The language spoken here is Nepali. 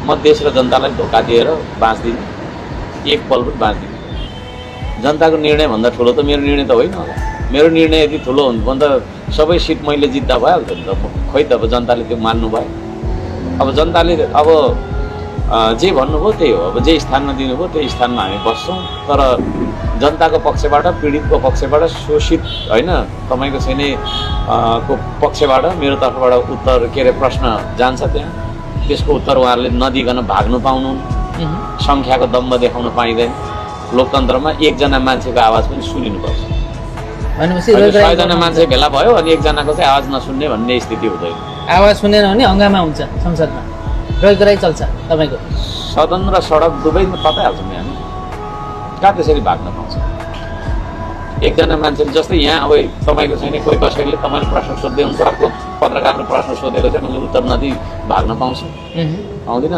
म देश र जनतालाई धोका दिएर बाँच्दिनँ, एक पल पनि बाँच्दिनँ। जनताको निर्णयभन्दा ठुलो त मेरो निर्णय त होइन होला। मेरो निर्णय यदि ठुलो हुन्छ भने त सबै सिट मैले जित्दा भइहाल्थ्यो नि त। खोइ त अब जनताले त्यो मान्नु भयो। अब जनताले अब जे भन्नुभयो त्यही हो। अब जे स्थानमा दिनुभयो त्यही स्थानमा हामी बस्छौँ। तर जनताको पक्षबाट, पीडितको पक्षबाट, शोषित होइन तपाईँको छैन को पक्षबाट मेरो तर्फबाट उत्तर के अरे प्रश्न जान्छ त्यहाँ। त्यसको उत्तर उहाँहरूले नदिकन भाग्नु पाउनुहुन्न। सङ्ख्याको दम्ब देखाउन पाइँदैन। लोकतन्त्रमा एकजना मान्छेको आवाज पनि सुनिनुपर्छ। 100जना मान्छे भेला भयो अनि एकजनाको चाहिँ आवाज नसुन्ने भन्ने स्थिति हुँदैन। आवाज सुनेन भने हङ्गामा हुन्छ संसदमा, रोइगराइ चल्छ तपाईँको। सदन र सडक दुवैमा तताइहाल्छौँ नि हामी। कहाँ त्यसरी भाग्न पाउँछ? एकजना मान्छेले जस्तै यहाँ अब तपाईँको छैन कोही कसैले तपाईँले प्रश्न सोध्दै हुन्छ, अर्को पत्रकारले प्रश्न सोधेको चाहिँ मैले उत्तर नदिई भाग्न पाउँछु? पाउँदिनँ।